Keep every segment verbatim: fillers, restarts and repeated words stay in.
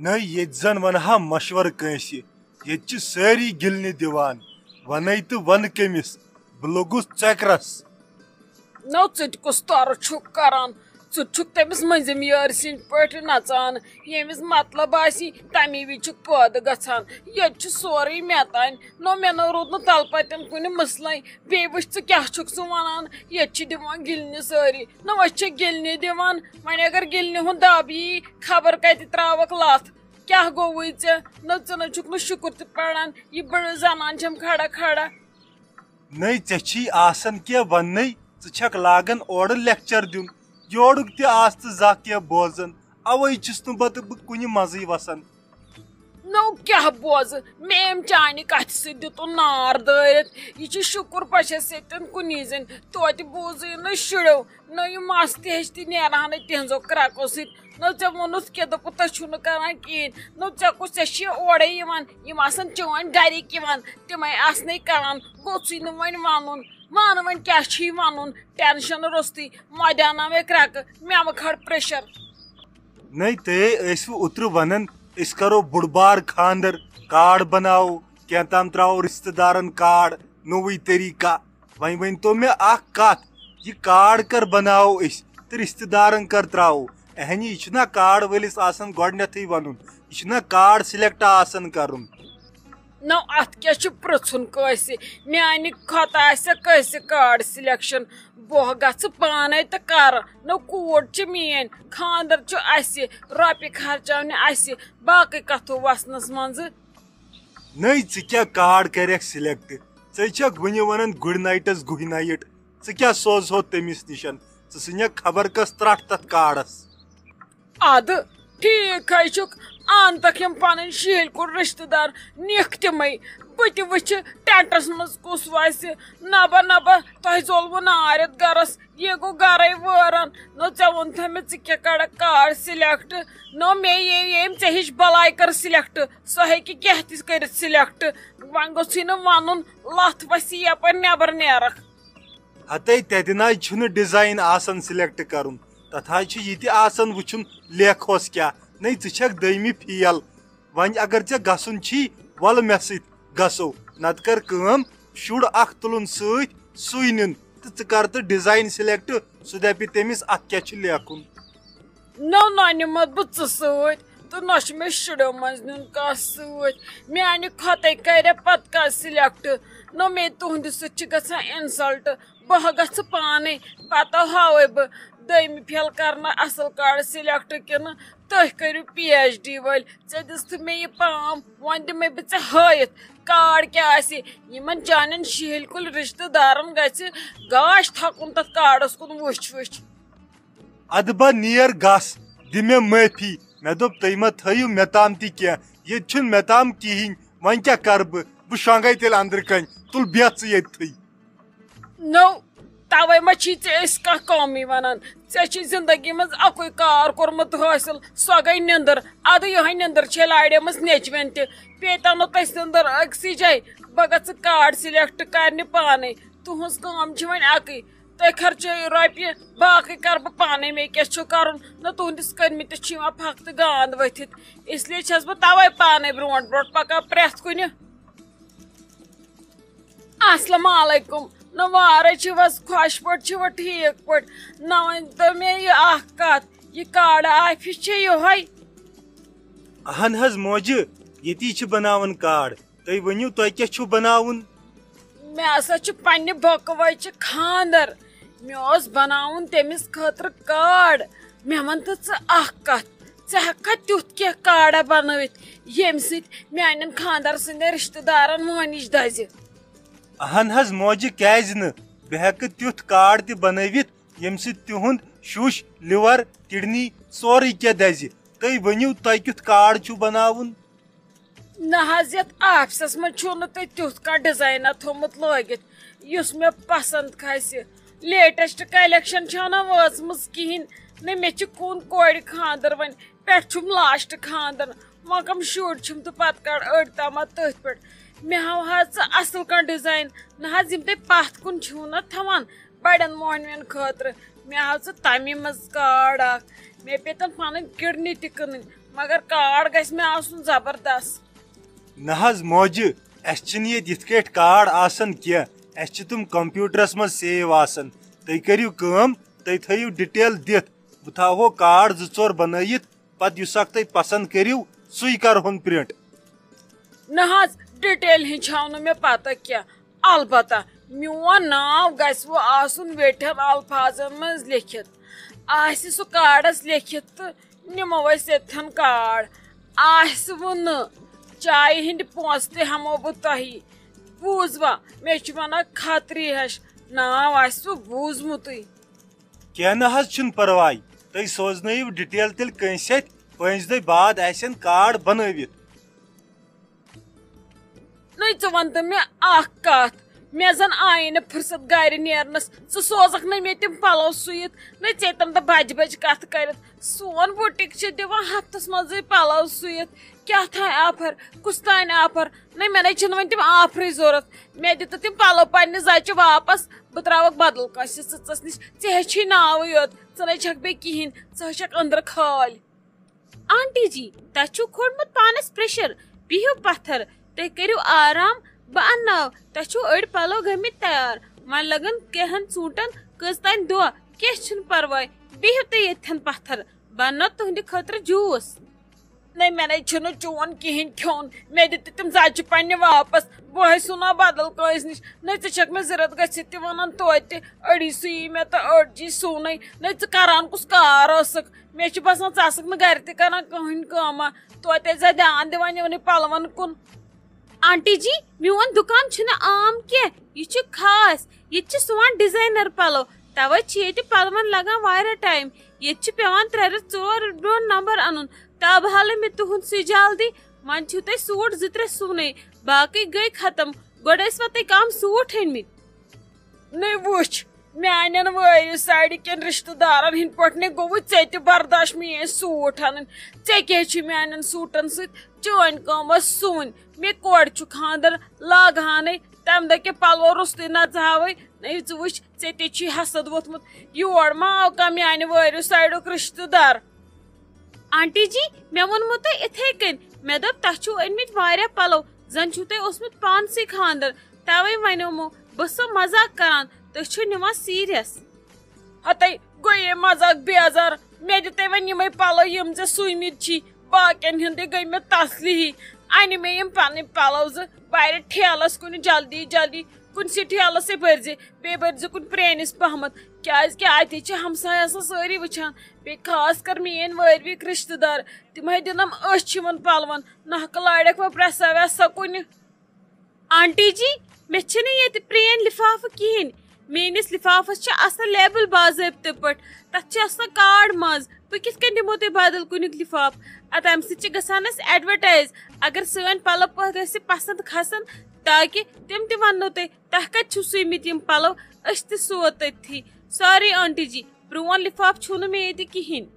نٔے ییٚتہِ زن ونہٕ ہا مشورٕ کٲنٛسہِ، ییٚتہِ چھِ سٲری گِلنہِ دِوان۔ ونے تہٕ ونہٕ کٔمِس؟ بہٕ لوٚگُس ژۄکرس۔ نو، ژٕ تہِ کُس تورٕ چھُکھ کران؟ ژٕ چھُکھ تٔمِس مٔنٛزِم یٲرۍ سٕنٛدۍ پٲٹھۍ نژان، ییٚمِس مطلب آسی، تَمی وِزِ چھُکھ پٲدٕ گژھان۔ ییٚتہِ چھُ سورُے مےٚ تانۍ۔ نو، مےٚ نو روٗد نہٕ تَلہٕ پَتٮ۪ن کُنہِ مسلَے۔ بیٚیہِ وٕچھ، ژٕ کیٛاہ چھُکھ ژٕ وَنان؟ ییٚتہِ چھِ دِوان گِلنہِ سٲری۔ نہ، أسۍ چھِ گِلنہِ دِوان۔ وۄنۍ اگر گِلنہِ ہُنٛد دَب یی، خبر کَتہِ ترٛاوَکھ لَتھ۔ کیٛاہ گوٚوُے ژےٚ؟ نہ، ژٕ نہ چھُکھ نہٕ شُکُر تہِ پَران۔ یہِ بٔڑ زَنان چھَم کھڑا کھڑا۔ نٔے، ژےٚ چھی آسان کینٛہہ وَننَے، ژٕ چھَکھ لاگان اورٕ لیکچر دیُن۔ یورُک تہِ آس ژٕ زانٛہہ کینٛہہ بوزان، اَوَے چھُس نہٕ بہٕ تہٕ بہٕ کُنہِ منٛزٕے وَسان۔ نو، کیٛاہ بوزٕ؟ مےٚ أمۍ چانہِ کتھِ سۭتۍ دیُتُن نار دٲرِتھ۔ یہِ چھُ شُکُر بہٕ چھَس ییٚتٮ۪ن کُنی زٔنۍ۔ توتہِ بوٗزٕے نہٕ شُریو۔ نہ یِم مَس تہِ ہیٚچھ تہِ نیران نہٕ تِہنٛزو کرٛکو سۭتۍ۔ نہ ژےٚ ووٚنُتھ کینٛہہ، دوٚپُتھ، "تُہۍ چھِو نہٕ کران کِہیٖنۍ۔" نہ ژےٚ کُس، ژےٚ چھِ اورَے یِوان۔ یِم آسَن چٲنۍ گَرِکۍ یِوان، تِمَے آسنَے کران۔ گوٚژھُے نہٕ وۄنۍ وَنُن۔ وَن وۄنۍ، کیٛاہ چھُے وَنُن؟ ٹٮ۪نشَن روٚستُے، مۄدیٛاناو مےٚ کرٛکہٕ، مےٚ مہٕ کھار پریشر۔ نَے، تۄہے ٲسوٕ اوترٕ وَنان، أسۍ کَرو بوٚڑ بار خانٛدر، کارڈ بَناوو، کینٛہہ تام ترٛاوو رِشتہٕ دارَن کارڈ، نوٚوُے طریٖقہ۔ وۄنۍ ؤنۍ تو مےٚ اَکھ کَتھ، یہِ کارڈ کَر بَناوو أسۍ تہٕ رِشتہٕ دارَن کَر ترٛاوو؟ اہنہِ، یہِ چھُنہ کارڈ وٲلِس آسان گۄڈٕنٮ۪تھٕے وَنُن، یہِ چھُنہ کارڈ سِلیکٹ آسان کَرُن۔ نو، اتھ کیٛاہ چھُ پرٛژھُن کٲنٛسہِ؟ میانہِ کھۄتہٕ آسہِ کٲنٛسہِ کارڈ سِلیکشن؟ بہٕ گژھٕ پانے تہٕ کرٕ۔ نو، کوٗر چھِ میٲنۍ، خانٛدر چھُ اسہِ، رۄپیہِ خرچاونہِ اسہِ، باقٕے کتھو وسنس منٛزٕ۔ نٔے، ژٕ کیٛاہ کارڈ کرکھ سِلیکٹ؟ ژے چھکھ وُنہِ ونان گُڈ نایٹس گُہۍ نایٹ۔ ژٕ کیٛاہ سوزہو تٔمِس نِشن؟ ژٕ ژھٕنکھ خبر کس ترٹھ تتھ کارڈس۔ ادٕ ٹھیک ہے چھُکھ، انتکھ یِم پنٕنۍ شیٖلۍ کُل رشتہٕ دار، نِکھ تِمے۔ بہٕ تہِ وٕچھِ ٹینٹس منٛز کُس وسہِ۔ نبہ نبہ، تۄہہِ زولوٕ نارٮ۪تھ گرس، یہِ گوٚو گرے وٲران۔ نہ ژےٚ ووٚنتھا مےٚ ژٕ کیٛاہ کڑکھ کارڈ سِلیکٹ؟ نہ مےٚ یے ییٚمۍ ژےٚ ہِش بلاے کٔر سِلیکٹ، سۄ ہیٚکہِ کینٛہہ تہِ کٔرِتھ سِلیکٹ۔ وۄنۍ گوٚژھُے نہٕ ونُن لتھ وسی یپٲرۍ نٮ۪بر نیرکھ۔ ہتے تتہِ نہ حظ چھُنہٕ ڈیزائن آسان سِلیکٹ کرُن، تتھ حظ چھُ یہِ تہِ آسان وٕچھُن لیکھوس کیٛاہ۔ نَے، ژٕ چھکھ دٔیمہِ فیل۔ وۄنۍ اگر ژےٚ گژھُن چھی، وَلہٕ مےٚ سۭتۍ گژھو، نتہٕ کر کٲم، شُر اکھ تُلُن سۭتۍ، سُے نیُن، تہٕ ژٕ کر تہٕ ڈیزائن سِلیکٹ، سُہ دپہِ تٔمِس اتھ کیٛاہ چھُ لیکھُن۔ نو، نہ نِمتھ بہٕ ژٕ سۭتۍ، تہٕ نہ چھُ مےٚ شُریو منٛز نیُن کانٛہہ سۭتۍ۔ میانہِ کھۄتے کرِ پتہٕ کانٛہہ سِلیکٹ۔ نو، مے تُہنٛدِ سۭتۍ چھِ گژھان اِنسلٹ۔ بہٕ ہا گژھٕ پانے، پتہٕ ہاوے بہٕ دوٚیمہِ پھیل کرنہٕ اصل کارڈ سِلیکٹ کِنہٕ تُہۍ کٔرِو پی ایچ ڈی وٲلۍ۔ ژےٚ دِژتھٕ مےٚ یہِ پام، وۄنۍ دِمے بہٕ ژےٚ ہٲیِتھ کارڈ کیٛاہ آسہِ۔ یِمن چانٮ۪ن شیٖلۍ کُلۍ رشتہٕ دارن گژھِ گاش تھکُن تتھ کارڈس کُن وٕچھ وٕچھ۔ ادٕ با نیر گژھ، دِ مےٚ معٲفی۔ مےٚ دوٚپ، تُہۍ ما تھٲیِو مےٚ تام تہِ کینٛہہ۔ ییٚتہِ چھُنہٕ مےٚ تام کِہیٖنۍ۔ وۄنۍ کیٛاہ کرٕ بہٕ؟ بہٕ شۄنٛگے تیٚلہِ أنٛدرٕ کنۍ۔ تُل بیٚہہ ژٕ ییٚتھٕے۔ نو، توے ما چھی ژےٚ أسۍ کانٛہہ کٲمٕے ونان؟ ژےٚ چھی زندگی منٛز اکُے کار کوٚرمُت حٲصِل، سۄ گٔے نِندٕر۔ ادٕ یِہے نِندٕر چھے لاڑیمٕژ نیچوٮ۪ن تہِ۔ پیتن نہٕ تۄہہِ سٕنٛدٕر أکسٕے جایہِ۔ بہٕ گژھٕ کارڈ سِلیکٹ کرنہِ پانے۔ تُہنٛز کٲم چھِ وۄنۍ اکٕے، تُہۍ خرچٲیِو رۄپیہِ، باقٕے کرٕ بہٕ پانے، مےٚ کیٛاہ چھُ کرُن؟ نہ تُہنٛدِس کٔرمٕتِس چھِ یِوان پھکھ تہٕ گانٛد ؤتھِتھ، اس لیے چھس بہٕ توے پانے برونٛٹھ برونٛٹھ پکان پرٛٮ۪تھ کُنہِ۔ السلام علیکم۔ نہ وارے چھِو حظ خۄش پٲٹھۍ، چھِوٕ ٹھیٖک پٲٹھۍ؟ نہ ؤنۍ تو مےٚ یہِ اکھ کتھ، یہِ کارڈ آفِس چھِ یِہوٚے؟ اہن حظ موجہِ، ییٚتی چھِ بناوان کارڈ۔ تُہۍ ؤنِو، تۄہہِ کیٛاہ چھُو بناوُن؟ مےٚ ہسا چھُ پننہِ بۄکہٕ وچہِ خانٛدر۔ مےٚ اوس بناوُن تٔمِس خٲطرٕ کارڈ۔ مےٚ وَن تہٕ ژٕ اکھ کتھ، ژٕ ہٮ۪ککھا تیُتھ کینٛہہ کارڈا بنٲوِتھ، ییٚمہِ سۭتۍ میانٮ۪ن خانٛدر سٕنٛدٮ۪ن رشتہٕ دارن مٲنِش دَزِ؟ اہن حظ موجہِ، کیازِ نہٕ؟ بہٕ ہٮ۪کہٕ تیُتھ کارڈ تہِ بنٲوِتھ، ییٚمہِ سۭتۍ تِہُنٛد شُش، لِور، کڈنی، سورُے کینٛہہ دَزِ۔ تُہۍ ؤنِو، تۄہہِ کیُتھ کارڈ چھُو بناوُن؟ نہ حظ، یتھ آفسس منٛز چھُو نہٕ تۄہہِ تیُتھ کانٛہہ ڈیزاینا تھوٚومُت لٲگِتھ، یُس مےٚ پسنٛد کھسہِ۔ لیٹسٹ کلیکشن چھےٚ نہ وٲژمٕژ کِہیٖنۍ۔ نہ مےٚ چھِ کُن کورِ خانٛدر، وۄنۍ پٮ۪ٹھ چھُم لاسٹ خانٛدر، وۄنۍ کم شُرۍ چھِم تہٕ پتہٕ کڑ أڑۍ تامتھ تٔتھۍ پٮ۪ٹھ۔ مےٚ ہاو حظ ژٕ اصل کانٛہہ ڈیزاین، نہ حظ یِم تُہۍ پتھ کُن چھِو نہ تھاوان بڑٮ۪ن مۄہنوٮ۪ن خٲطرٕ۔ مےٚ ہاو ژٕ تمی منٛز کارڈ اکھ، مےٚ پیٚتن پنٕنۍ کڈنی تہِ کٕنٕنۍ، مگر کارڈ گژھِ مےٚ آسُن زبردست۔ نہ حظ موجہِ، اسہِ چھِنہٕ ییٚتہِ یِتھ کٲٹھۍ کارڈ آسان کینٛہہ، اسہِ چھِ تِم کمپیوٹرس منٛز سیو آسان۔ تُہۍ کٔرِو کٲم، تُہۍ تھٲیِو ڈیٹیل دِتھ، بہٕ تھاوہو کارڈ زٕ ژور بنٲیِتھ، پتہٕ یُس اکھ تُہۍ پسنٛد کٔرِو سُے کرہون پرنٹ۔ نہ حظ، ڈیٹیل ہِنٛز چھَو نہٕ مےٚ پتہ کینٛہہ، البتہ میون ناو گژھِ وۄنۍ آسُن ویٹھٮ۪ن الفاظن منٛز لیکھِتھ۔ آسہِ سُہ کارڈس لیکھِتھ تہٕ نِمو أسۍ ییٚتھٮ۪ن کارڈ۔ آسہِ وۄنۍ نہٕ، چایہِ ہِنٛدۍ پونٛسہٕ تہِ ہٮ۪مو بہٕ تۄہی۔ بوٗزوا، مےٚ چھِ وَنان خطری ہِش، ناو آسہِ سُہ بوٗزمُتٕے۔ کینٛہہ نہ حظ چھُنہٕ پرواے، تُہۍ سوزنٲیِو ڈیٹیل تیٚلہِ کٲنٛسہِ اَتھِ، پٲنٛژِ دۄہہِ بعد آسن کارڈ بنٲوِتھ۔ نٔے ژٕ وَن تہٕ مےٚ اَکھ کَتھ، مےٚ زَن آیی نہٕ فرصت گَرِ نیرنَس، ژٕ سوزَکھ نہٕ مےٚ تِم پَلو سُوِتھ، نٔے ژےٚ تَمہِ دۄہ بَجہِ بَجہِ کَتھٕ کٔرِتھ۔ سون بُٹیٖک چھِ دِوان ہفتس منٛزٕے پلو سُوِتھ۔ کیٛاہ تام آفر، کُس تام آفر؟ نہ، مےٚ نَے چھِنہٕ وۄنۍ تِم آفرٕے ضوٚرتھ۔ مےٚ دِ تہٕ تِم پلو پننہِ زچہِ واپس، بہٕ ترٛاوَکھ بدل کٲنٛسہِ سٕژس نِش۔ ژےٚ ہیٚچھی ناوٕے یوت، ژٕ نَے چھَکھ بیٚیہِ کِہیٖنۍ، ژٕ ہیٚچھَکھ أنٛدرٕ کھٲلۍ۔ آنٹی جی، تۄہہِ چھُو کھوٚٹمُت پانس پریشر، بِہِو پتھر، تُہۍ کٔرِو آرام، بہٕ انناو، تۄہہِ چھُو أڑۍ پلو گٔمٕتۍ تیار، وۄنۍ لگن کینٛہن ژوٗنٹن کٔژ تام دۄہ، کینٛہہ چھُنہٕ پرواے، بِہِو تُہۍ ییٚتھٮ۪ن پتھر، بہٕ انناو تُہنٛدِ خٲطرٕ جوٗس۔ نَے، مےٚ نَے چھُنہٕ چون کِہیٖنۍ کھیوٚن، مےٚ دِ تہٕ تِم زچہِ پننہِ واپس، بہٕ ہے سُناو بدل کٲنٛسہِ نِش۔ نَے، ژٕ چھَکھ مےٚ ضوٚرتھ گٔژھِتھ تہِ وَنان توتہِ، أڑی سُیی مےٚ تہٕ أڑجی سُونَے۔ نَے، ژٕ کران کُس کار ٲسٕکھ؟ مےٚ چھُ باسان، ژٕ آسکھ نہٕ گرِ تہِ کران کٕہٕنۍ کٲمہ، توتہِ ٲسۍ زِ دیان دِوان یِمنٕے پلون کُن۔ آنٹی جی، میون دُکان چھُنہٕ عام کینٛہہ، یہِ چھُ خاص۔ ییٚتہِ چھِ سُوان ڈیزاینر پلو، توے چھِ ییٚتہِ پلون لگان واریاہ ٹایم۔ ییٚتہِ چھِ پٮ۪وان ترٛےٚ رٮ۪تھ ژور رٮ۪تھ برونٛہہ نمبر انُن، تاب حالے مےٚ تُہُنٛد سُے جلدی۔ وۄنۍ چھِو تۄہہِ سوٗٹ زٕ ترٛےٚ سُونٕے، باقٕے گٔے ختم۔ گۄڈٕ ٲسۍ وۄنۍ تۄہہِ کم سوٗٹ أنۍ مٕتۍ؟ نٔے وٕچھ، میانٮ۪ن وٲرِو سایڈٕ کٮ۪ن رِشتہٕ دارن ہٕنٛدۍ پٲٹھۍ نے گوٚوُے ژےٚ تہِ برداش میٲنۍ سوٗٹ انٕنۍ۔ ژےٚ کیٛاہ چھِ میانٮ۪ن سوٗٹن سۭتۍ؟ چٲنۍ کٲم ٲس سُوٕنۍ، مےٚ کورِ چھُ خانٛدر، لاگہٕ ہانَے تمہِ دۄہ کہِ پلو روٚستُے نژہاوے۔ نٔے ژٕ وٕچھ، ژےٚ تہِ چھُے حسد ووٚتھمُت۔ یور ما آو کانٛہہ میانہِ وٲرِو سایڈُک رِشتہٕ دار؟ آنٹی جی، مےٚ ووٚنمو تۄہہِ اِتھے کٔنۍ، مےٚ دوٚپ تۄہہِ چھُو أنۍ مٕتۍ واریاہ پلو، زن چھُو تۄہہِ اوسمُت پانسٕے خانٛدر، توے ونیومو، بہٕ ٲسسو مزاق کران، تُہۍ چھِو نِوان سیریس۔ ہتے گوٚیے مزاق بیزار، مےٚ دِ تۄہہِ وۄنۍ یِمے پلو یِم ژےٚ سُوۍمٕتۍ چھی، باقین ہُنٛدے گٔے مےٚ تسلی ہی۔ انہِ مےٚ یِم پنٕنۍ پلو زٕ، بہٕ انہِ ٹھیلس کُنہِ جلدی جلدی، کُنسٕے ٹھیلس ہے بٔرزِ، بیٚیہِ بٔرزِ کُنہِ پرٛٲنِس پہمتھ، کیازِ کہِ اتے چھِ ہمساے آسان سٲری وٕچھان، بیٚیہِ خاص کر میٲنۍ وٲروِک رِشتہٕ دار، تِم ہے دِنم أچھ یِمن پلون، نحقہٕ لاڑٮ۪کھ وۄنۍ پرٛٮ۪سا وٮ۪سا کُنہِ۔ آنٹی جی، مےٚ چھِنہٕ ییٚتہِ پرٛٲنۍ لِفافہٕ کِہیٖنۍ۔ میٲنِس لِفافس چھِ آسان لیبل باضٲبطہٕ پٲٹھۍ، تَتھ چھِ آسان کارڈ منٛز۔ بہٕ کِتھ کٔنۍ دِمو تۄہہِ بدل کُنیُک لِفافہٕ؟ اَدٕ اَمہِ سۭتۍ چھِ گژھان اَسہِ ایڈوَرٹایز۔ اگر سٲنۍ پَلو پَتہٕ گژھِ پَسنٛد کھسن، تاکہِ تِم تہِ وَننو تۄہہِ، "تۄہہِ کَتہِ چھِو سُوۍمٕتۍ یِم پَلو؟ أسۍ تہِ سُوو تٔتھی۔" سوری آنٹی جی، پرٛون لِفافہٕ چھُو نہٕ مےٚ ییٚتہِ کِہیٖنۍ۔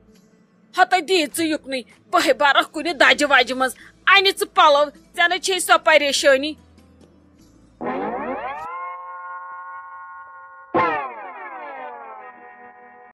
ہتہ دِیہِ ژٕ یُکنُے، بہٕ ہے برکھ کُنہِ دجہِ وجہِ منٛز۔ انہِ ژٕ پلو، ژےٚ نَے چھے سۄ پریشٲنی۔